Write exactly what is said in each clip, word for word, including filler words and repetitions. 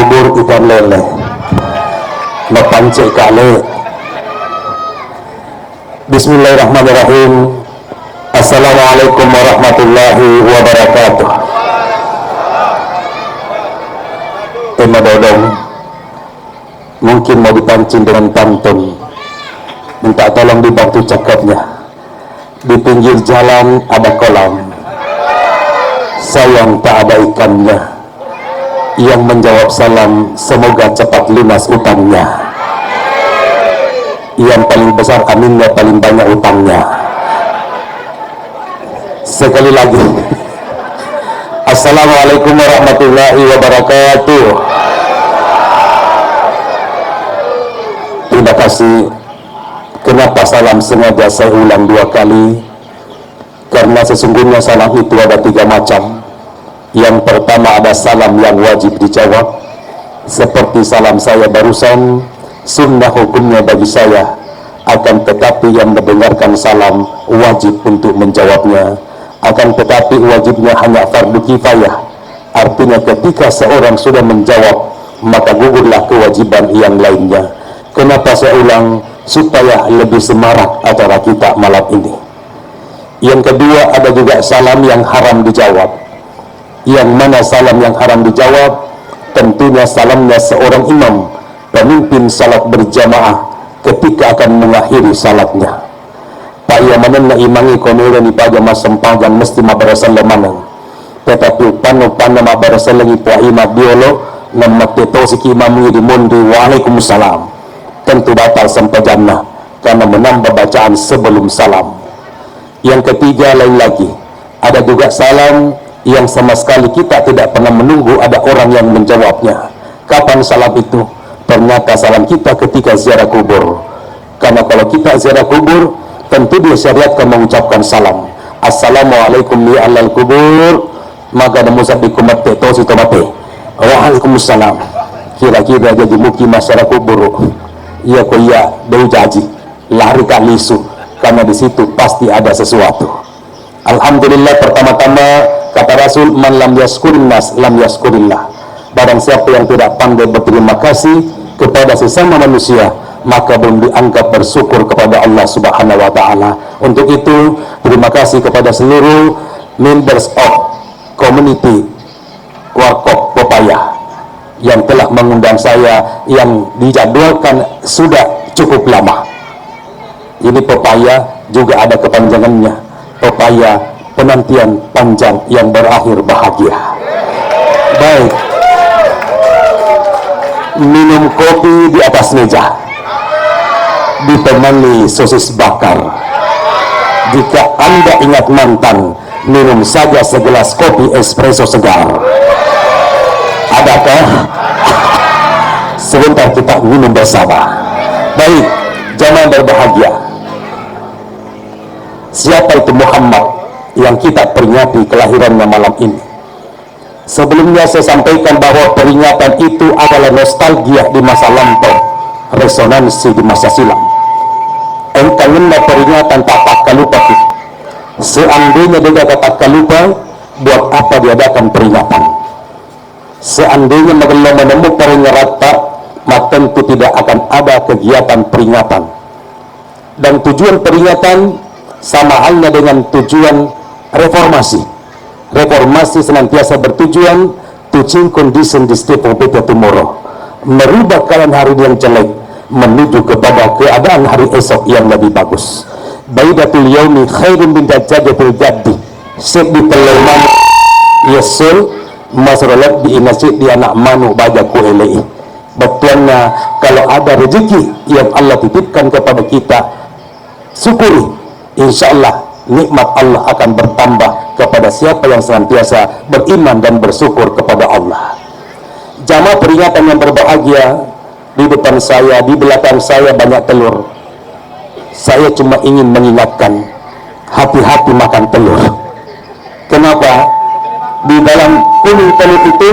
Bur ikan lele. Mapancek kale. Bismillahirrahmanirrahim. Assalamualaikum warahmatullahi wabarakatuh. Emma Dodong, mungkin mau dipancing dengan pantun. Minta tolong dibantu cakepnya. Di pinggir jalan ada kolam. Sayang tak ada ikannya. Yang menjawab salam, semoga cepat lunas utangnya. Yang paling besar aminnya, paling banyak utangnya. Sekali lagi. Assalamualaikum warahmatullahi wabarakatuh. Terima kasih. Kenapa salam sengaja saya ulang dua kali? Karena sesungguhnya salam itu ada tiga macam. Yang pertama ada salam yang wajib dijawab, seperti salam saya barusan, sunnah hukumnya bagi saya. Akan tetapi yang mendengarkan salam wajib untuk menjawabnya. Akan tetapi wajibnya hanya fardu kifayah. Artinya ketika seorang sudah menjawab, maka gugurlah kewajiban yang lainnya. Kenapa saya ulang? Supaya lebih semarak acara kita malam ini. Yang kedua, ada juga salam yang haram dijawab. Yang mana salam yang haram dijawab? Tentunya salamnya seorang imam, pemimpin salat berjamaah ketika akan mengakhiri salatnya. Pak, iya manenna imangnge ko melo ni paja massempajang mesti mabbere selleng maneng. Tetapi uppanna, uppanna mabbere sellengngi Pak Imam diolo, namette tosiki imammu di monri, "Waalaikumsalam." Tentu batal sempajanna karena menambah bacaan sebelum salam. Yang ketiga, lain lagi. Ada juga salam yang sama sekali kita tidak pernah menunggu ada orang yang menjawabnya. Kapan salam itu? Ternyata salam kita ketika ziarah kubur. Karena kalau kita ziarah kubur, tentu disyariatkan mengucapkan salam. "Assalamualaikum ya ahlal kubur." Maka namusabbi kumette tosi to mate. "Waalaikumsalam." Kira-kira jadi muki masyarakat kubur. Iya ko iya, deu jaji. Lari ka lisu. Karena di situ pasti ada sesuatu. Alhamdulillah, pertama-tama kata Rasul, "Man lam yaskurin nas, lam yaskurillah." Barang siapa yang tidak pandai berterima kasih kepada sesama manusia, maka belum dianggap bersyukur kepada Allah Subhanahu wa Ta'ala. Untuk itu, terima kasih kepada seluruh members of community Warkop Pepaya yang telah mengundang saya, yang dijadwalkan sudah cukup lama. Ini pepaya juga ada kepanjangannya. Pepaya penantian panjang yang berakhir bahagia. Baik. Minum kopi di atas meja. Ditemani sosis bakar. Jika Anda ingat mantan, minum saja segelas kopi espresso segar. Adakah? Sebentar kita minum bersama. Baik, jamaah berbahagia. Siapa itu Muhammad yang kita peringati kelahirannya malam ini? Sebelumnya saya sampaikan bahwa peringatan itu adalah nostalgia di masa lampau, resonansi di masa silam. Engkangenna peringatan tak takkalupaki. Seandainya degaga takkalupa, buat apa diadakan peringatan? Seandainya magello manemmu paringeratta, mattentu tidak akan ada kegiatan peringatan. Dan tujuan peringatan sama halnya dengan tujuan reformasi. Reformasi senantiasa bertujuan to change condition di state of better tomorrow. Merubah keadaan hari yang jelek menuju kepada keadaan hari esok yang lebih bagus. Baidatul yaumi khairun min dajjajatil jaddi. Seddi tellau manuk yessul masro lebbi ina seddi anak manuk baja ku elei. Bettuanna, kalau ada rezeki yang Allah titipkan kepada kita, syukuri. Insya Allah, nikmat Allah akan bertambah kepada siapa yang senantiasa beriman dan bersyukur kepada Allah. Jamaah peringatan yang berbahagia, di depan saya, di belakang saya banyak telur. Saya cuma ingin mengingatkan, hati-hati makan telur. Kenapa? Di dalam kuning telur itu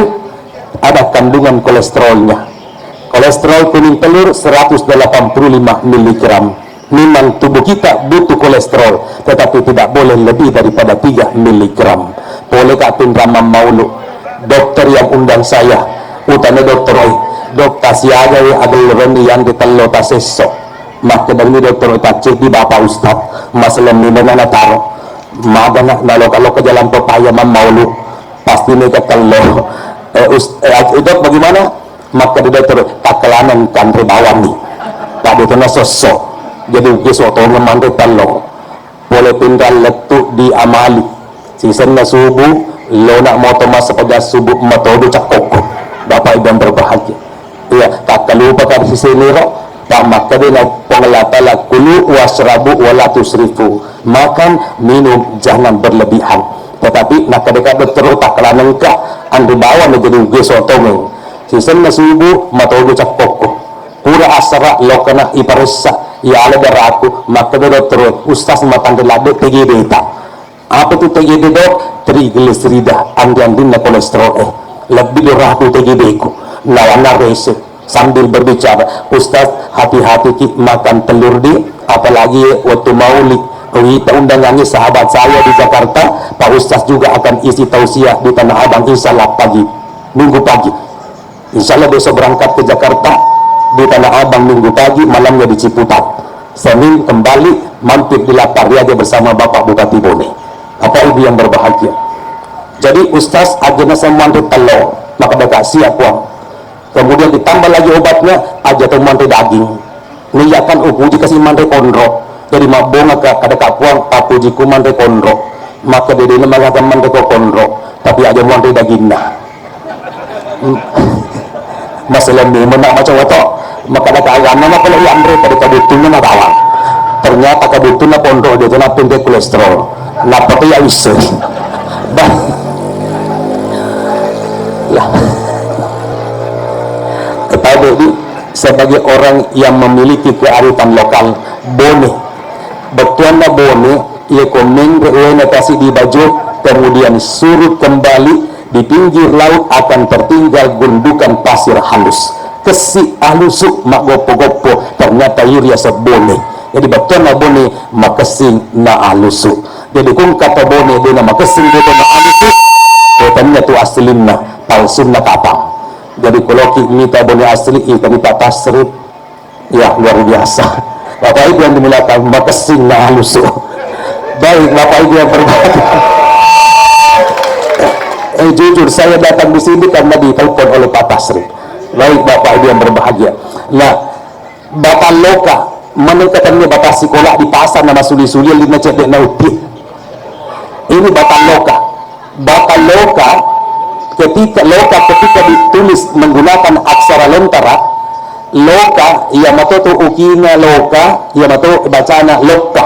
ada kandungan kolesterolnya. Kolesterol kuning telur seratus delapan puluh lima miligram. Memang tubuh kita butuh kolesterol, tetapi tidak boleh lebih daripada tiga miligram. Pole ka pinrang mammaulu, dokter yang undang saya, Utana dottoro, dok, tasiagai agellorenni yanre tello tasesso. Makkedani dottoro, tacceddi Bapak Ustaz, masalah minena nataro. Magana naloka-loka jalan pepaya mammaulu. Pasti mega tello. Eh, us-, eh, dok, bagaimana? Makkeda dottoro, takkalaneng kanre bawang ni. Tadi itu nasosso. Jadi uge sotongeng manre tello. Pole pinrang lettu di amali. Sisenna subuh, lona moto massapajang subuh matodo cakkokko. Bapak Ibu yang berbahagia. Iya, takkalupaka di siseniro, tak makkeda na Puang Allah Ta'ala, "Kulu wasrabu wa la tusrifu." Makan, minum, jangan berlebihan. Tetapi nakkeda dottoro, takkalanengka anre bawang na jadi uge sotongeng. Sisenna subuh, matodo cakkokko. Pura asara lokana iparessa, iya ale daraku, makkeda dottoro, "Ustaz, matanre ladde T G D ta." Apa tu T G D, dok? Triglycerida, anri-anrinna kolesterol e. Lebbi doraku T G D ku. Nawanna rese sambil berbicara, "Ustaz, hati-hati ki makan telur di, apalagi wettu mauli." Wita undangannya sahabat saya di Jakarta, Pak Ustaz juga akan isi tausiah di Tanah Abang, insya Allah pagi, minggu pagi. Insya Allah besok berangkat ke Jakarta, di Tanah Abang minggu pagi, malamnya di Ciputat. Senin kembali mampir di Lapar Riaja bersama Bapak Bupati Bone. Bapak Ibu yang berbahagia. Jadi Ustaz aja na semua tello, maka dekat siap, Puang. Kemudian ditambah lagi obatnya, aja tu manre daging. Niakan upuji kasi manre konro. Jadi mabbonga ka kada ka Puang, papuji ku manre konro. Maka dedena mengatakan manre ko konro, tapi aja manre daginna. Masalah memang nak macam apa? Maka ada kawan nama kalau yang mereka ada kebutuhannya na bawang. Ternyata kebutuhannya konro dia tu nak pindah kolesterol. Napa tu ya bisa? Bah. Lah. Ketahui di sebagai orang yang memiliki kearifan lokal, Bone. Bettuanna Bone, iya ko menre uwaina tasi di Bajo, kemudian surut kembali di pinggir laut akan tertinggal gundukan pasir halus. Kessi alusu maggoppo-goppo, ternyata iriasa Bone. Jadi bettuanna Bone makessing na alusu. Jadi kung kata Bone dena makessing dena na alusu, bettuanna tu aslinna, palsunna kapang. Jadi koloki mita Bone asli, ita mita tasrif. Ya, luar biasa. Bapak Ibu yang dimuliakan, makessing na alusu. Baik, Bapak Ibu yang berbahagia. Eh, jujur, saya datang di sini karena ditelepon oleh Pak Tasri. Baik, Bapak Ibu yang berbahagia. Nah, Batalloka, menengkatannya batas sekolah di pasar nama suli-suli lima cedek nauti. Ini Batalloka. Batalloka, ketika loka ketika ditulis menggunakan aksara lontara, loka, iya mato tu ukina loka, iya mato bacana lokka.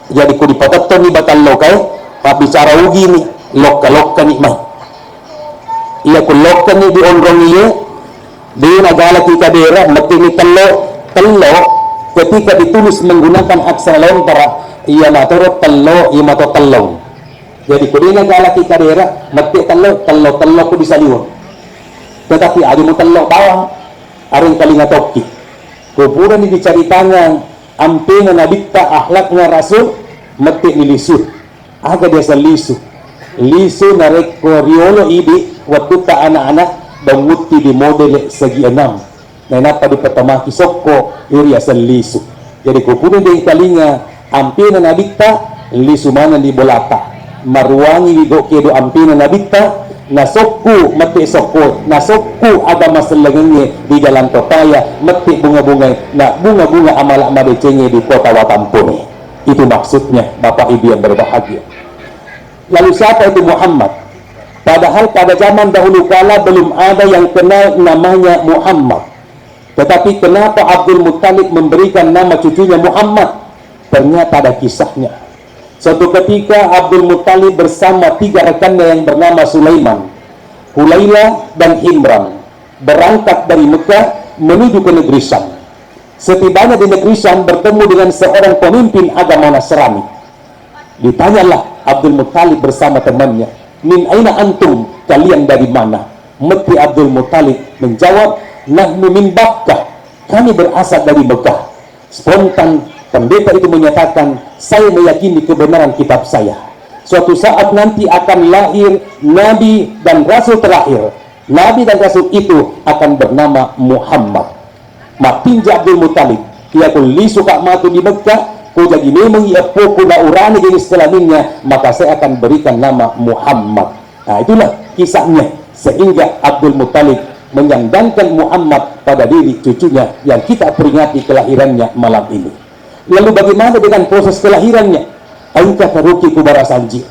Jadi ku dipatettoni Batalloka, eh, mabbicara ugi ni, lokka-lokka ni mai. Iya ku lokka ni di onrong iye, de nagalaki kadera, mettini tello, tello, ketika ditulis menggunakan aksara lontara, iya matoro tello, iya mato tellong. Jadi, ko de nagalaki kadera, mette tello, tello-tello ko disaliweng. Tetapi aja mutello bawang, areng kalinga tokki. Ko purani dicaritangang ampena nabitta, akhlakna Rasul, mette ni lisu. Aga biasa lisu? Lisu narekko riolo idi, wettutta anak-anak, bangutti di model segi enam. Nainappa dipatamaki sokko, iri aseng lisu. Jadi, ko pura dengkalinga ampena nabitta, lisu maneng di bolata. Maruangi wi gau kedo ampena nabitta, nasokku mette sokko, nasokku agama sellengengnge di jalan totaya, mette bunga-bungai, na bunga-bunga amala madecengnge di kota Watampone. Itu maksudnya, Bapak Ibu yang berbahagia. Lalu siapa itu Muhammad? Padahal pada zaman dahulu kala belum ada yang kenal namanya Muhammad. Tetapi kenapa Abdul Muttalib memberikan nama cucunya Muhammad? Ternyata ada kisahnya. Suatu ketika Abdul Muttalib bersama tiga rekannya yang bernama Sulaiman, Hulailah, dan Imran berangkat dari Mekah menuju ke negeri Syam. Setibanya di negeri Syam bertemu dengan seorang pemimpin agama Nasrani. Ditanyalah Abdul Muttalib bersama temannya, "Min aina antum? Kalian dari mana?" Mekki Abdul Muttalib menjawab, "Nahnu min Bakkah, kami berasal dari Mekah." Spontan pendeta itu menyatakan, "Saya meyakini kebenaran kitab saya. Suatu saat nanti akan lahir nabi dan rasul terakhir. Nabi dan Rasul itu akan bernama Muhammad. Mattinja Abdul Muttalib, iya ko lisuka matu di Mekkah, ko jaji memengngi eppoku na urane jenis kelaminnya, maka saya akan berikan nama Muhammad. Nah, itulah kisahnya, sehingga Abdul Muttalib menyandangkan Muhammad pada diri cucunya yang kita peringati kelahirannya malam ini. Lalu bagaimana dengan proses kelahirannya? Engka karuki ku barasanji.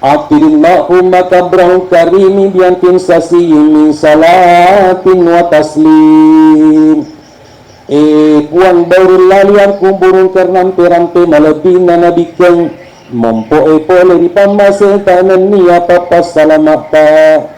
Atirillahumma kabrahul karimi biantin sasiyin min salatin wa taslim. Eh, Puang, baurung laliang kuburung karampe-rampe malebbina nabikkeng, mompo'e pole ri pammaseta nennia pappassalama'ta.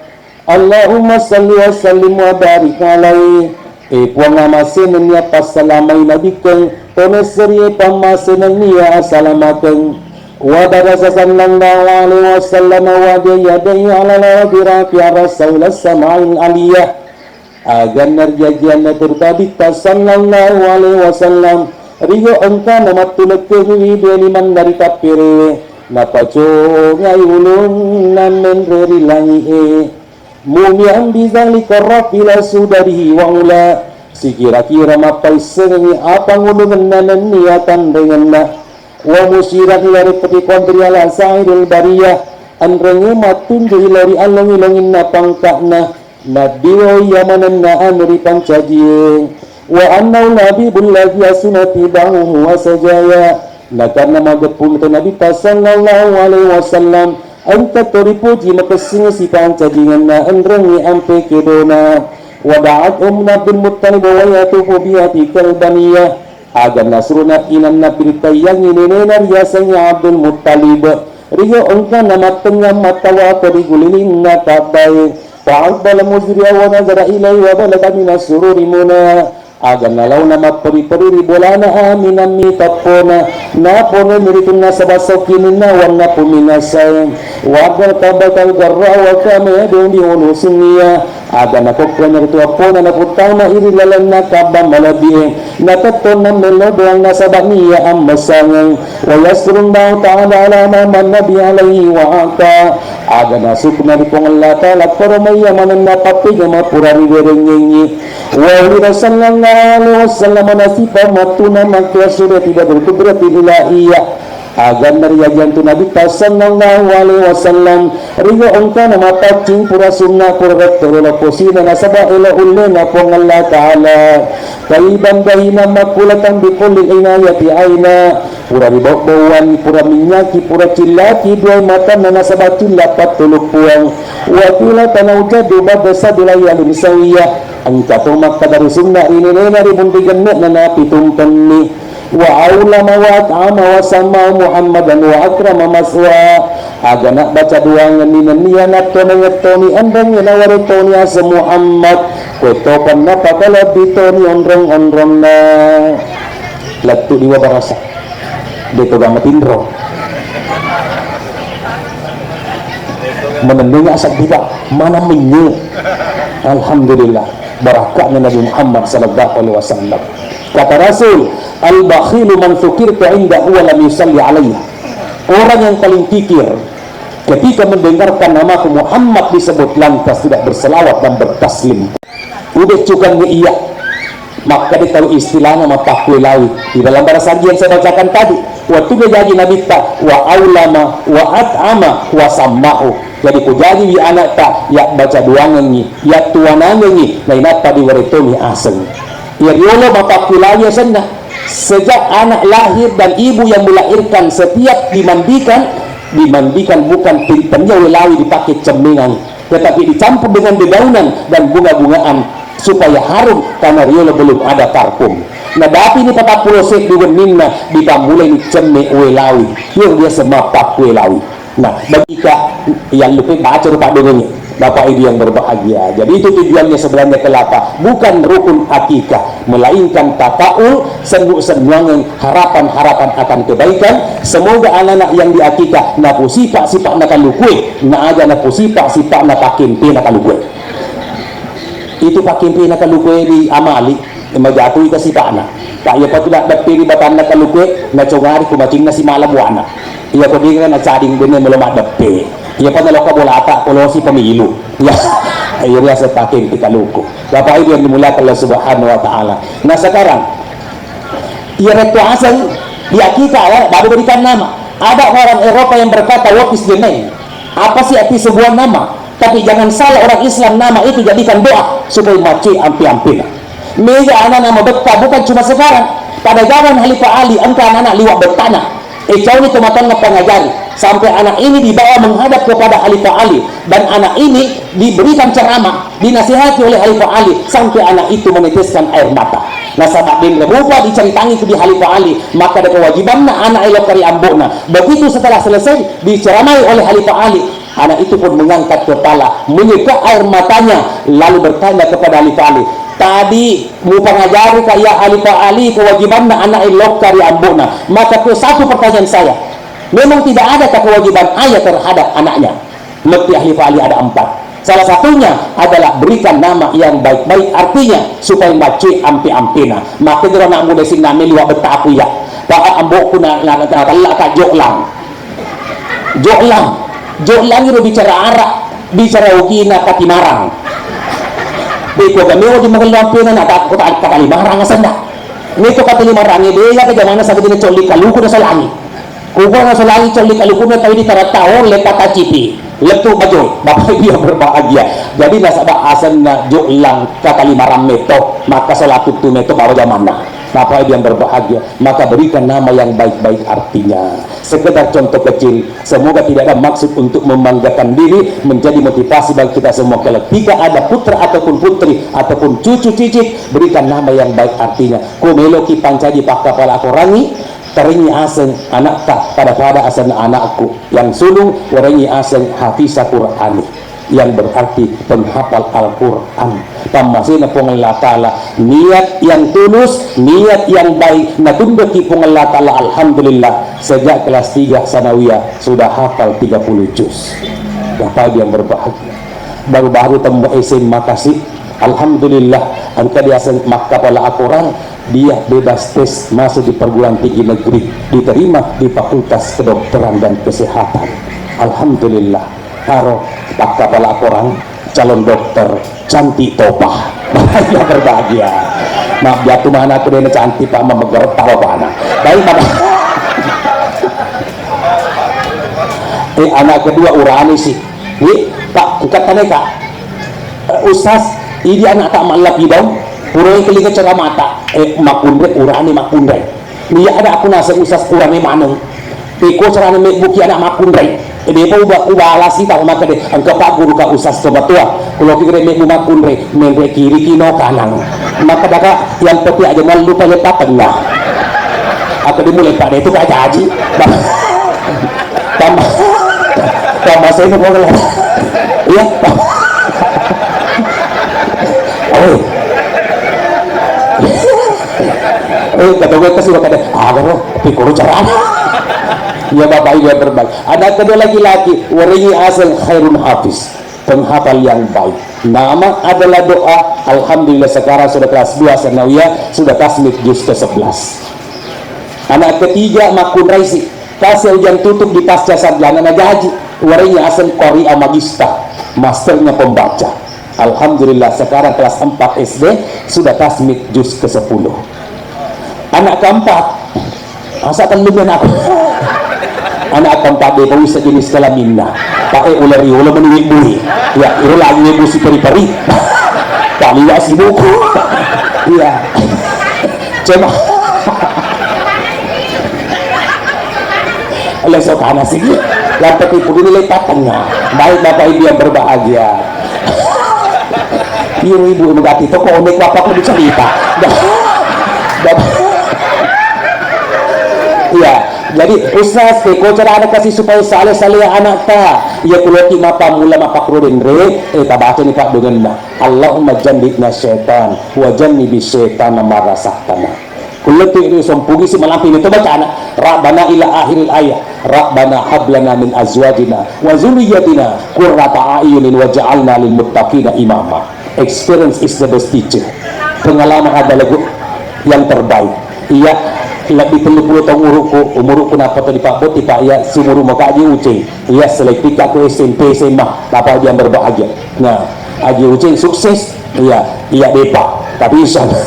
Allahumma salli wa sallim wa barik alaih. Eh, Puang, amasena nennia passalamai nabikkeng, tonesseri pammasena nennia assalamakeng. Wa barasa sallallahu alaihi wasallam wa yadaihi ala al-ardi rafi'a ra'sahu ila sama'il aliyah. Aganna rijajianna tu Nabitta sallallahu alaihi wasallam, rio engkana mattulekkeng wi dua limanna ri tapperewe, napacongai ulunna menre ri langi'e. Mumian bizalika rafila sudarihi wa ula, sikira-kira mappaissengengngi apangulungenna nennia tanrengenna. Wa musyiran ila rifqi qadri ala sa'iril bariyah, anrengnge mattunju'i lao ri allong-ilonginna pangka'na. Naddioi iya manenna anu ripancajie. Wa annahu labibul ladzi asuna tibahu wa sajaya. Nakarna mageppu to Nabitta sallallahu alaihi wasallam, engka to ripuji makessing sipancajingenna enrengnge ampe kedona. Wa da'at Ummu Abdul Muttalib wa yatufu biha tikal baniyah. Aga nasuruna inanna piritayangngi nenena riasengnge Abdul Muttalib. Rio engkana mattengngang mattawafa ri gulilinna Ka'bae. Fa aqbala musri'an wa nazara ilaihi wa balagha minas sururi muna. Aga nalaona mapperi-peri ri bolana Aminah mi teppona. Naponeni ritu nasaba saukininna wannapu minasae. Wa aqbala Ka'batal gharra wa qama yad'u bi ulusin niyah. Aga nakokkoi naritu appona naputtama iri lalenna Ka'bah malebbi'e, natettonna mello doang nasaba niya ammessangeng. Wa yasrun Allahu ta'ala ala ma manna bi alaihi wa ata. Aga nasukna ri Puang Allah Ta'ala koromaiya manenna pappejama pura riwerengngengngi. Wa huwa sallallahu alaihi wasallam nasifa mattuna mangkea sudah tidak berkudratil ilahiyah. Aganna riajantu Nabitta sallallahu alaihi wasallam, rio engkana mapaccing pura sunna pura retto ri lokosina nasaba elo ullena Puang Allah Ta'ala. Taiban dahina makulatan bikulli inayati aina, pura ribabbauan, pura minyaki, pura cillaki duai matanna nasaba cilla pattulukkuang. Wa qila tanaujadu ba'da sabi layalin sawiyah, engka to makkada ri sunna ri nenena ri munri genne'na napitumpenni. Wa aulama wa at'ama wa samma Muhammadan wa akrama maswa. Aga nabbaca duangenni nenniya nattonengettoni enrengnge nawarettoni aseng Muhammad, kuettopa napakalebbi toni onrong-onronna. Lettu diwa barasa. Deto gama tinro. Menendenga seddi, Pak. Mana menye? Alhamdulillah. Barakahnya Nabi Muhammad sallallahu alaihi wasallam. Kata Rasul, "Al-bakhilu man dzukirtu indahu wa lam yusalli alayya." Orang yang paling kikir ketika mendengarkan namaku Muhammad disebut lantas tidak berselawat dan bertaslim. Ubeccukangngi iya. Makkeda tau istilahna mappakkuelawi. Di dalam bahasa yang saya bacakan tadi, wattu jaji nabitta, wa aulama, wa at'ama, wa sammahu. Jadi ko jajiwi anakta, yabbaca doangengngi, yattuanangengngi, nainappa diwarettongi aseng. Iya riolo mappakkuelawi asenna. Sejak anak lahir dan ibu yang melahirkan setiap dimandikan, dimandikan bukan tin-, tennia welawi dipakai cemmengan, tetapi dicampur dengan dedaunan dan bunga-bungaan supaya harum karena riolo belum ada parfum. Nah, dapi ni patappulo seddi wenninna dipammulai ni cemme welawi. Iyo biasa mappakkuelawi. Nah, bagi ka yang lupa baca rupa dongeng, Bapak Ibu yang berbahagia. Jadi itu tujuannya sebenarnya kelapa, bukan rukun akikah, melainkan tafaul, sennu-sennuangan, harapan-harapan akan kebaikan. Semoga anak-anak yang diakikah napusipa-sipa nakalukue, na aja napusipa-sipa napakkempena kalukue. Itu pakkempena kalukue di amali, majatui kasipana. Tak iya patu dak deppe di batanna kalukue, nacongari ku macinna simala buana. Iya ko dinga nacading benne melo maddeppe. Iya pa naloka bolata, polosi pemilu. Ya. Iya riaseng pakempi kaluku. Bapak Ibu yang dimuliakan Allah Subhanahu wa Ta'ala. Nah, sekarang, iya, retto aseng di akikah, ya, baru berikan nama. Ada orang Eropa yang berkata, "What is the name?" Apa sih arti sebuah nama? Tapi jangan salah, orang Islam nama itu jadikan doa supaya mace ampe-ampena. Mega anak nama bekka bukan cuma sekarang. Pada zaman Khalifah Ali, engka anak-anak liwat bettana. Eh, cauni tomatoanna pengajari. Sampai anak ini dibawa menghadap kepada Khalifah Ali. Dan anak ini diberikan ceramah, dinasihati oleh Khalifah Ali. Sampai anak itu meneteskan air mata. Nasaba denre mupa diceritangi di Khalifah Ali. Maka ada kewajibanna anak elokka ri ambo'na. Begitu setelah selesai, diceramai oleh Khalifah Ali. Anak itu pun mengangkat kepala, menyeka air matanya, lalu bertanya kepada Khalifah Ali, "Tadi mupangajari ka iya Khalifah Ali kewajibanna anak elokka ri ambo'na. Maka ke satu pertanyaan saya, memang tidak adakah kewajiban ayah terhadap anaknya?" Metti Khalifah Ali ada empat. Salah satunya adalah berikan nama yang baik-baik, artinya supaya mace ampe-ampena. Maka jero anak muda sinna meli wa betta aku iya. Pak ambo'ku na, na, na, na, tella ka Joklang. Joklang, Joklang iro bicara Arab, bicara Ugina Katimarang. Beko ga mewa di magello ampena na tak kota Kalimarang asenna. Meto Kalimarang e bela ke jamana sagadina colli kaluku na salangi. Kuko na salangi colli kaluku na tau di taratta o le kata cipi. Lettu bajo, Bapak Ibu yang berbahagia. Jadi nasaba asenna Joklang ka Kalimarang meto, maka salah tuttu meto bawa jamanna. Bapak Ibu yang berbahagia, maka berikan nama yang baik-baik artinya. Sekedar contoh kecil, semoga tidak ada maksud untuk membanggakan diri, menjadi motivasi bagi kita semua. Ketika ada putra ataupun putri ataupun cucu cicit, berikan nama yang baik artinya. Ko meloki pancaji pakkapala akorangi, tarengi aseng anakta, pada-pada aseng anakku yang sulung, warengi aseng hafiza Qur'ani, yang berarti penghafal Al-Quran. Pammasena Puang Allah Ta'ala, niat yang tulus, niat yang baik, natunduki Puang Allah Ta'ala, alhamdulillah, sejak kelas tiga sanawiyah sudah hafal tiga puluh juz. Bapak Ibu yang berbahagia, baru-baru tembok S M A kasih, alhamdulillah, engka diaseng makkapala akorang, dia bebas tes masuk di perguruan tinggi negeri, diterima di Fakultas Kedokteran dan Kesehatan. Alhamdulillah. Aro pakkapala akorang calon dokter cantik topa. Bahagia berbahagia. Maaf jatuh mana aku dena cantik Pak, memeger taro bana. Baik Bapak. Eh, anak kedua urani sih. Wi, Pak, engka tane, Kak. Eh, Ustaz, idi anak tak malap idau. Puroi kelinga ceramata. Eh, makunre urani makunre. Iya ada aku naseng Ustaz urane maneng. Peko carane mebbuki anak makkunrai. Ede pa uba-, ubalasi tau makkede, engka Pak Guru ka Ustaz to batua. Kulo ki gere mebbu makkunrai, menre kiri kino kanang. Makkeda ka, yang penting aja mallupa lepa tengah. Aku dimulai pada itu ka jaji. Tambah, tambah saya mau ngeliat. Iya. Oh. Eh, kata gue kasih makan deh. Ah, bro, pikir caranya. Ya Bapak Ibu yang terbaik. Ada kedua laki-laki, waringi asal Khairun Hafiz, penghafal yang baik. Nama adalah doa. Alhamdulillah sekarang sudah kelas dua sanawiyah, sudah tasmit juz ke sebelas. Anak ketiga Makun Raisi, kasih ujian tutup di pasca sarjana najaji, waringi asal Qari'a Magista, masternya pembaca. Alhamdulillah sekarang kelas empat S D sudah tasmit juz ke sepuluh. Anak keempat, masa tellung anak. Anak keempat de kau sejenis kelaminna. Pakai ular riolo meni bui. Ya, iro lagi ibu si peri-peri. Kami wak si buku. Iya. Cuma. Leso kana sigi. Yang penting pudini lepat tengah. Baik Bapak Ibu yang berbahagia. Ibu-ibu yang berarti toko omek bapak kudu cerita. Dah. Dah. Iya, jadi Ustaz, peko cara anak kasih supaya saleh-saleh anak ta. Iya kuloki mapa mula mapa kulo denre, eh tabaca ni Pak dongenna. Allahumma jannibna syaitan wa jannibis syaitana ma razaqtana. Kulletu iri sompugi si malampi meto bacana. Rabbana ila akhiril ayat. Rabbana hablana min azwajina wa zurriyatina qurrata a'yunin waj'alna lil muttaqina imama. Experience is the best teacher. Pengalaman adalah gu-, yang terbaik. Iya, lebih tellu puluh tahun umurku, umurku napa tadi Pak Boti Pak ya, seumur umur kaji ucing. Iya, selektif aku S M P, S M A, Bapak yang berbahagia. Nah, Haji Uceng sukses, iya, iya depa, tapi insya Allah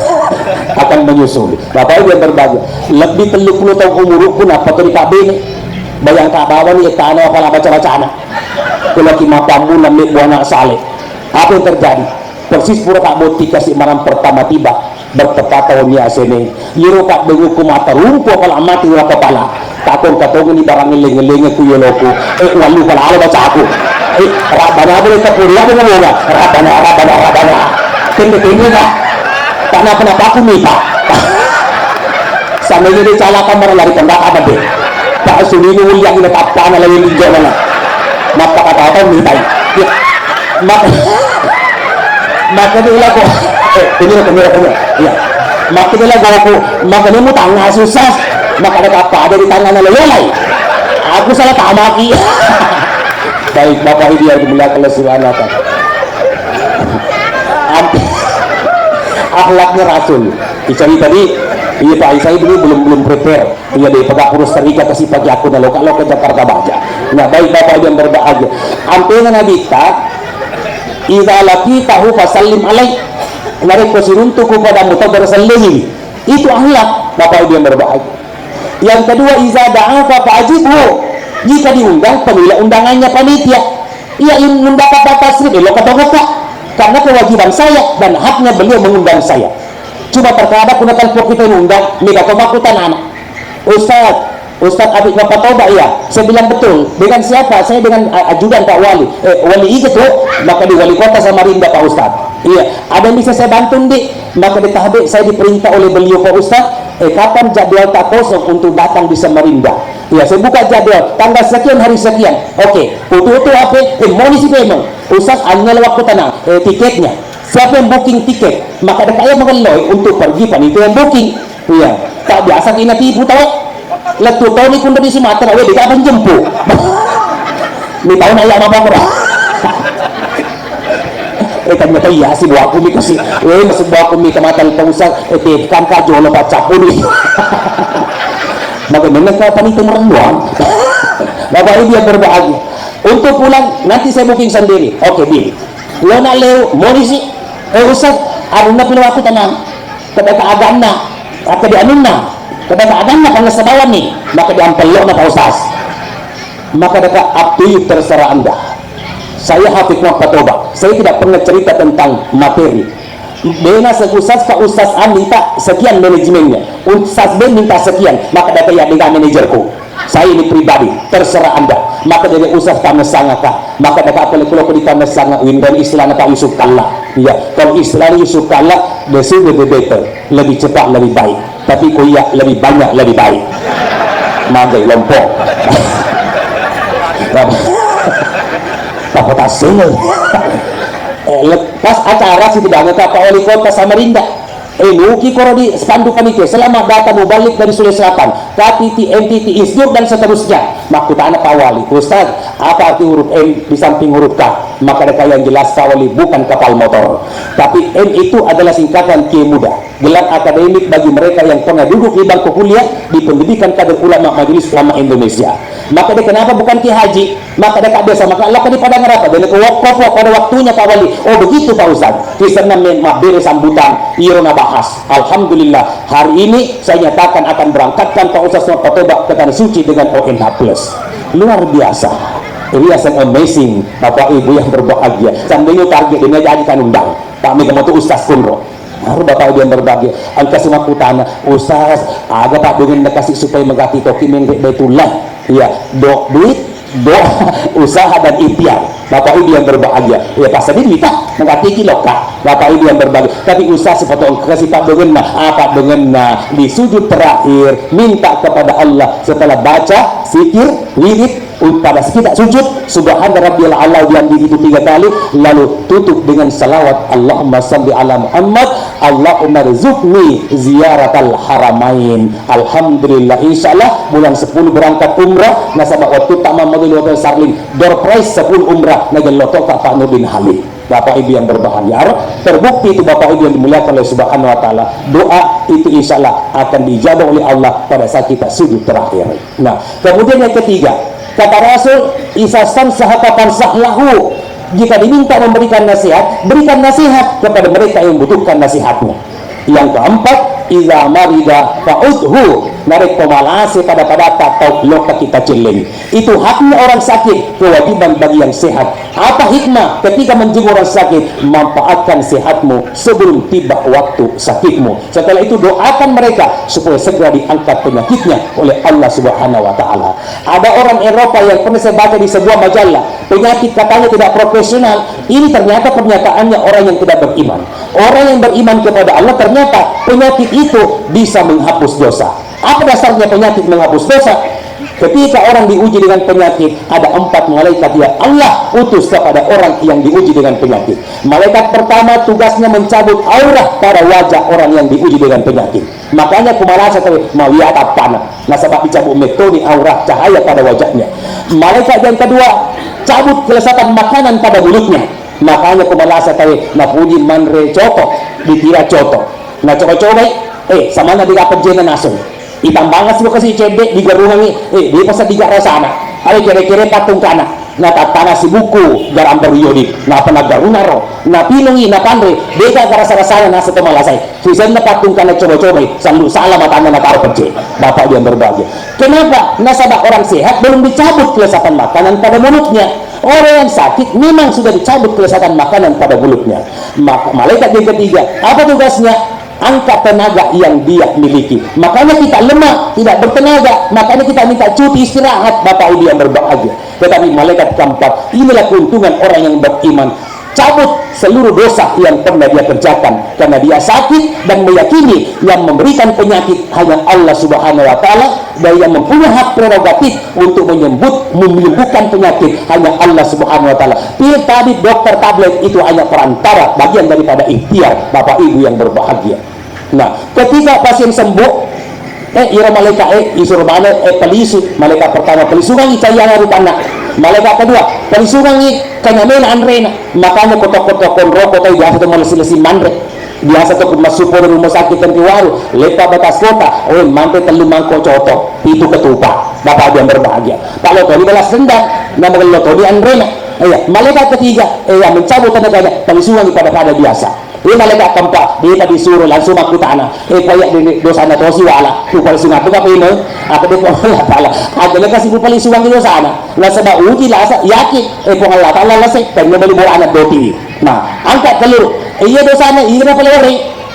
akan menyusul. Bapak Ibu yang berbahagia, lebih tellu puluh tahun umurku, nappa to dipabbene. Bayangkan bawani tana pala baca-bacana. Kalau ki mapammu namme buana sale. Apa yang terjadi? Persis pura tak boti kasih marang pertama tiba. Bertepatan wenni asene. Iyaro kaddenguku mata rumpu pala mati ula kepala. Takon katongeni barang ngeleng-ngelenge ku yoloku. Eh, wallu pala alo bacaku. Eh, rabbana boleh tepuri apa ngomongnya? Rabbana, rabbana, rabbana. Kende-kende, Pak. Tak napa-napa aku nih, Pak. Sama ini dia calaka marah lari tembak apa deh? Tak sulini mulia kita tapana lagi di jalan. Napa kata apa nih, Pak? Ya. Mak-, makanya lah kok. Eh, ini, ini, ini. Ya. Makanya lah kok. Makanya mu tangga susah. Makanya apa ada di tangan lo yolai. Aku salah tamaki. Baik, Bapak Ibu yang dimuliakan Allah Subhanahu wa Ta'ala. Am-, akhlaknya Rasul. Isai tadi, iya Pak, Isai dulu belum, belum prepare. Iya deh, pegang kurus terikat kasih pagi aku dah loka-loka Jakarta baja. Nah, baik Bapak Ibu yang berbahagia. Ampe Nabi ta, "Idza laqitahu fasallim alaih." Narekko siruntuku padamu tau bersallim. Itu akhlak Bapak Ibu yang berbahagia. Yang kedua, "Iza da'aka fa'ajibhu." Jika diundang, penuhilah undangannya panitia. Iya, in-, undang Bapak Tasrif, eh, lo ketokokka. Karena kewajiban saya dan haknya beliau mengundang saya. Cuma terkadang kuna telepon kita yang undang, mega to makkutana anak. "Ustaz, Ustaz, abis Bapak toba ya?" Saya bilang, "Betul." "Dengan siapa?" "Saya dengan, a-, ajudan Pak Wali." "Eh, Wali itu tuh?" "Maka di Wali Kota Samarinda, Pak Ustaz." "Iya." "Ada yang bisa saya bantu, Ndik?" Maka ditabe, saya diperintah oleh beliau, "Pak Ustaz, eh, kapan jadwal tak kosong untuk datang di Samarinda?" Ya, saya buka jadwal, tanggal sekian, hari sekian. Oke, utu-utu apa? Eh, moni si pemeng. "Ustaz, annya waktu tenang, eh, tiketnya." Siapa yang booking tiket? Maka dekat yang mengeloi untuk pergi panitia yang booking. Iya, tak biasa kena tipu tau. Lettu toni pun di Sumatera, weh, dia akan jemput. Ini tahu nak ya apa, Bro? Eh, ternyata iya sih, bawa aku mi kasih. Eh, masuk bawa aku mi ke mata lupa usah. Eh, teh, kan kak Jono Pak Capun nih. Bagaimana kau panitia merenduan? Bapak Ibu yang berbahagia. Untuk pulang, nanti saya booking sendiri. Oke, deal. Lo nak leo, moni si. Eh, Ustaz, arunna pilo aku tenang. Kedaka aganna, apa di anunna? Kedaka aganna, pangesabawan nih. Maka diampello na Pak Ustaz. Maka deka, "Up to you, terserah Anda. Saya Hafid Muhammad Patoba. Saya tidak pernah cerita tentang materi." Bena se Ustaz, Pak Ustaz Andi, tak sekian manajemennya. Ustaz B minta sekian, maka deka ya dengan manajerku. Saya ini pribadi, terserah Anda. Maka dari Ustaz Tamesanga, Kak. Maka deka apa lekulo di Tamesanga, Windan istilahnya Pak Yusuf Kalla. Iya, kalau istilah Yusuf Kalla, the sooner the better. Lebih cepat, lebih baik. Tapi ko iya lebih banyak, lebih baik. Magai lompok. Apa taseng? Eh, le-, pas acara si tidak Pak Wali Kota Samarinda. Eh, nuki koro di spanduk panitia, "Selamat datang mubalik dari Sulawesi Selatan, K T T, N T T, Isjur, dan seterusnya." Makkutana Pak Wali, "Ustaz, apa arti huruf M di samping huruf K?" Maka deka yang jelas Pak Wali bukan kapal motor. Tapi M itu adalah singkatan Kiai Muda. Gelar akademik bagi mereka yang pernah duduk di bangku kuliah di Pendidikan Kader Ulama Majelis Ulama Indonesia. Maka dia kenapa bukan Ki Haji? Maka dia tak biasa, maka Allah di Padang Arafah, dan ke wakaf pada waktunya Pak Wali. Oh begitu Pak Ustaz. Kisahnya mem-, mabbere sambutan, iro na bahas. Alhamdulillah, hari ini saya nyatakan akan berangkatkan Pak Ustaz Selamat Patoba ke Tanah Suci dengan O N H plus. Luar biasa. Ini yang amazing, Bapak Ibu yang berbahagia. Sambil target, dia jadi kan undang. Pak Mega mau tuh Ustaz Kunro. Baru Bapak Ibu yang berbahagia, engka simakkutana, "Ustaz, aga paddongenna kasi supaya magati toki menre Baitullah?" Iya, do, duit, doa, usaha dan ikhtiar. Bapak Ibu yang berbahagia, ya pasti duita, magati ki lokka. Bapak Ibu yang berbahagia, tapi usaha sipato engka kasi paddongenna, apa paddongenna di sujud terakhir, minta kepada Allah setelah baca zikir, wirid, Pada kita sujud, "Subhana rabbiyal a'la wa bihamdihi" itu tiga kali, lalu tutup dengan salawat, "Allahumma salli ala Muhammad, Allahumma rzuqni ziyaratal haramain." Alhamdulillah, insya Allah bulan sepuluh berangkat umrah, nasaba wattu tama modul hotel Sarling, door prize sepuluh umrah, nagello to Pak Nurdin Halil. Bapak Ibu yang berbahagia, terbukti itu Bapak Ibu yang dimuliakan oleh Subhanahu wa Ta'ala, doa itu insya Allah akan diijabah oleh Allah pada saat kita sujud terakhir. Nah, kemudian yang ketiga, kata Rasul, "Isa sansahaka fansah lahu." Jika diminta memberikan nasihat, berikan nasihat kepada mereka yang membutuhkan nasihatmu. Yang keempat, idza marida fa'udhu, narekko malase pada-padatta tau lokka kita cellengi. Itu haknya orang sakit, kewajiban bagi yang sehat. Apa hikmah ketika menjenguk orang sakit? Manfaatkan sehatmu sebelum tiba waktu sakitmu. Setelah itu doakan mereka supaya segera diangkat penyakitnya oleh Allah Subhanahu wa Ta'ala. Ada orang Eropa yang pernah saya baca di sebuah majalah, penyakit katanya tidak profesional. Ini ternyata pernyataannya orang yang tidak beriman. Orang yang beriman kepada Allah, ternyata penyakit itu bisa menghapus dosa. Apa dasarnya penyakit menghapus dosa? Ketika orang diuji dengan penyakit, ada empat malaikat yang Allah utus kepada orang yang diuji dengan penyakit. Malaikat pertama tugasnya mencabut aurah pada wajah orang yang diuji dengan penyakit. Makanya ku malasa tauwe, mawiata pana. Nasaba dicabut mettoni aurah cahaya pada wajahnya. Malaikat yang kedua, cabut kelezatan makanan pada mulutnya. Makanya ku malasa tauwe, napuji manre coto, ditira coto. Nacoba-cobai, eh, samanna dega pejjena naseng. Itambangasi lokasi cedde, digarungangi, eh, depa seddi ga rasana. Are kere-kere pattungkana. Natattana sibukku garang baruyodi, napa nagarunaro, napinungi, napanre, dega garasa-rasana naseng to malasai. Sisenna pattungkana coba-cobai, sallu sala matanna nataro pecce. Bapak dia berbahagia. Kenapa? Nasaba orang sehat belum dicabut kelezatan makanan pada mulutnya. Orang yang sakit memang sudah dicabut kelezatan makanan pada mulutnya. Maka malaikat yang ketiga, apa tugasnya? Angkat tenaga yang dia miliki. Makanya kita lemah, tidak bertenaga. Makanya kita minta cuti istirahat, Bapak Ibu yang berbahagia. Tetapi malaikat keempat, inilah keuntungan orang yang beriman. Cabut seluruh dosa yang pernah dia kerjakan karena dia sakit dan meyakini yang memberikan penyakit hanya Allah Subhanahu wa Ta'ala, dan yang mempunyai hak prerogatif untuk menyembuh, menyembuhkan penyakit hanya Allah Subhanahu wa Ta'ala. Pil, tabib, dokter, tablet itu hanya perantara, bagian daripada ikhtiar, Bapak Ibu yang berbahagia. Nah, ketika pasien sembuh, eh, iro malaikat, eh, isuro bale, eh, pelisu. Malaikat pertama, pelisungangi caiana rupanna. Malaikat kedua, pelisungangi kenyamena anrena. Makanya ko tokko-tokko roko tadi biasa tu malesi-lesi manre. Biasa tu ku massupo di rumah sakit Tempi Waru, leppa batas kota, oh, manre tellu mangkok coto, pitu ketupat. Bapak Ibu yang berbahagia. Pak lotoni balas dendam, nama lotoni anrena. Iya, malaikat ketiga, eh, yang mencabut tenaganya, pelisungangi pada-pada biasa. Eh, malaikat keempat, depa disuro, langsung makkutana. Eh, koya dene dosana tosi wala, tu pelisunganna tu apa ini? Apa dia Puang Allah Ta'ala? Ada lekas ibu pelisungangi dosana. Nasaba uji lasa, yakin. Eh, Puang Allah Ta'ala lasa, tanya beli bola anak doti. Nah, angkat keluar. Eh, iya dosana, iya kenapa lewat?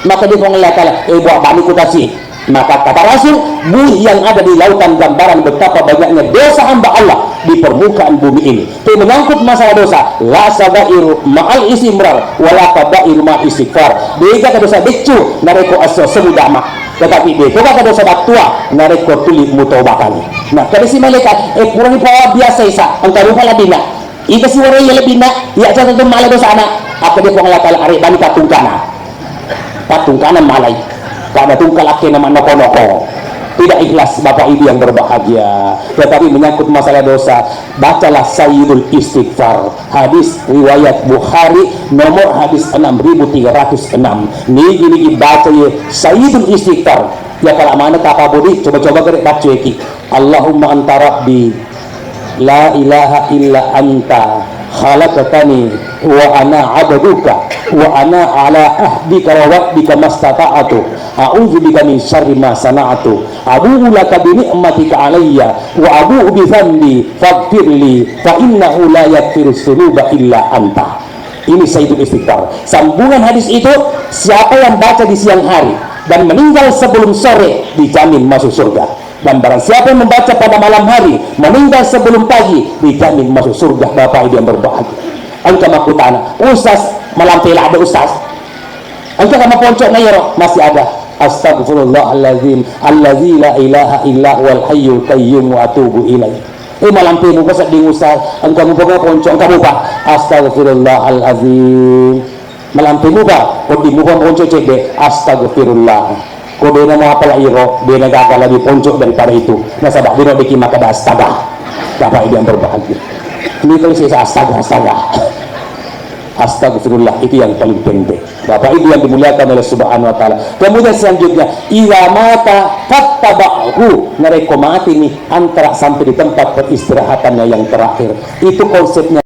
Maka dia Puang Allah Ta'ala, eh, buat bani kutasi. Maka kata Rasul, buih yang ada di lautan gambaran betapa banyaknya dosa hamba Allah di permukaan bumi ini. Tapi menyangkut masalah dosa, la sagairu ma'al istimrar, wala kabairu ma'al istighfar. Degaga dosa beccu narekko esso-esso mudama. Tetapi degaga dosa battua narekko tuli mutobakangi. Nah, kada si malaikat, eh, purani pawa biasa isa, engka rupa ladina. Ita siwarai iya lebinna, iya jatuh tu mala dosana. Apa dia Puang Allah Ta'ala, are bani patungkana. Patungkana malai. Karena tungkalakke nama noko-noko. Tidak ikhlas, Bapak Ibu yang berbahagia. Tetapi menyangkut masalah dosa, bacalah Sayyidul Istighfar. Hadis riwayat Bukhari, nomor hadis enam ribu tiga ratus enam. Nigi-nigi baca ye Sayyidul Istighfar. Ya kalau mana tak apa budi, coba-coba gere baca ki. Allahumma anta rabbi, la ilaha illa anta, khalaqtani wa ana abduka, wa ana ala ahdika wa wa'dika mastata'tu, a'udzu bika min syarri ma sana'tu, abu'u laka bi ni'matika alayya wa abu'u bi dzanbi faghfirli fa innahu la yaghfirudz dzunuba illa anta. Ini Sayyidul Istighfar. Sambungan hadis itu, siapa yang baca di siang hari dan meninggal sebelum sore dijamin masuk surga. Dan barang siapa yang membaca pada malam hari, meninggal sebelum pagi, dijamin masuk surga, Bapak Ibu yang berbahagia. Engka makkutana, "Ustaz, malampe ladde, Ustaz." Engka kama ponco na iyaro, masih ada. Astagfirullahalazim, allazi la ilaha illa huwal hayyul qayyum wa atubu ilaih. Eh, malampe mupa sedding, Ustaz, engka mupa ponco, engka mupa. Astagfirullahalazim. Malampe mupa, wedding mupa ponco cedde, astagfirullah. Ko dena muapa la iro, dena gaga lebih ponco daripada itu. Nasaba dena deki makkeda astaga. Bapak Ibu yang berbahagia. Ini kalau saya astaga, astaga. Astagfirullah, itu yang paling penting. Bapak Ibu yang dimuliakan oleh Subhanahu wa Ta'ala. Kemudian selanjutnya, idza mata fattaba'hu, narekko mati nih antara sampai di tempat peristirahatannya yang terakhir. Itu konsepnya.